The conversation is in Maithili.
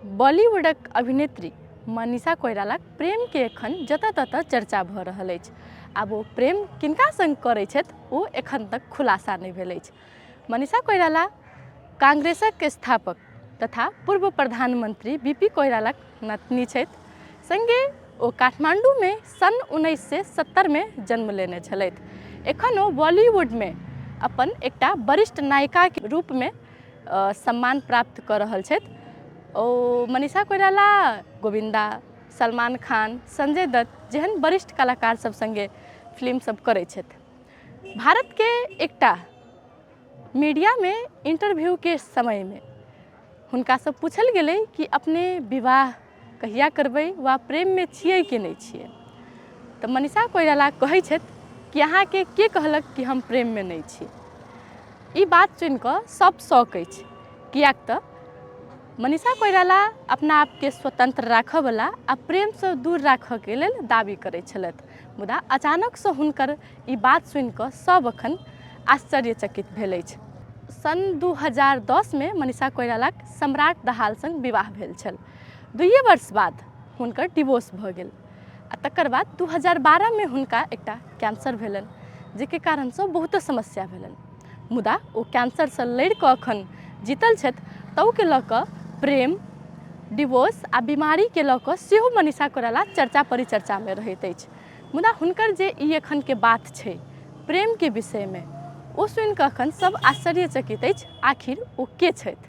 बॉलीवुडक अभिनेत्री मनीषा कोइरालाक प्रेमके एखन जतऽ ततऽ चर्चा भऽ रहल अछि। आब ओ प्रेम किनका सङ्ग करै छथि ओ एखन तक खुलासा नहि भेल अछि। मनीषा कोइराला कांग्रेसक स्थापक तथा पूर्व प्रधानमन्त्री बी पी कोइरालाक नतनी छथि। सङ्गे ओ काठमाण्डूमे सन् 1970मे जन्म लेने छलथि। एखन ओ बॉलीवुडमे अपन एकटा वरिष्ठ नायिकाके रूपमे सम्मान प्राप्त कऽ रहल छथि। ओ मनीषा कोइराला गोविन्दा, सलमान खान, संजय दत्त जेहन वरिष्ठ कलाकार सब सङ्गे फिल्म सब करै छथि। भारतके एकटा मीडियामे इन्टरव्यूके समयमे हुनकासँ पूछल गेलै कि अपने विवाह कहिया करबै वा प्रेममे छियै कि नहि छियै, तऽ मनीषा कोइराला कहै छथि कि अहाँके के कहलक कि हम प्रेममे नहि छी। ई बात सुनिकऽ सब शौक अछि, किएक तऽ मनीषा कोइराला अपना आपके स्वतंत्र राखऽवला आ प्रेमसँ दूर राखऽके लेल दावी करै छलथि, मुदा अचानकसँ हुनकर ई बात सुनिकऽ सब अखन आश्चर्यचकित भेल अछि। सन् 2010मे मनीषा कोइरालाक सम्राट दाहाल सङ्ग विवाह भेल छल। 2 वर्ष बाद हुनकर डिवोर्स भऽ गेल आ तकर बाद 2012मे हुनका एकटा कैंसर भेलनि, जाहिके कारणसँ बहुतो समस्या भेलनि। मुदा ओ कैंसरसँ लड़ि कऽ अखन जीतल छथि। ताहुके लऽ कऽ प्रेम, डिवोर्स आ बीमारीके लऽ कऽ सेहो मनीषा कोइराला चर्चा परिचर्चामे रहैत अछि। मुदा हुनकर जे ई एखनके बात छै प्रेमके विषयमे, ओ सुनिकऽ एखन सब आश्चर्यचकित अछि, आखिर ओ के छथि।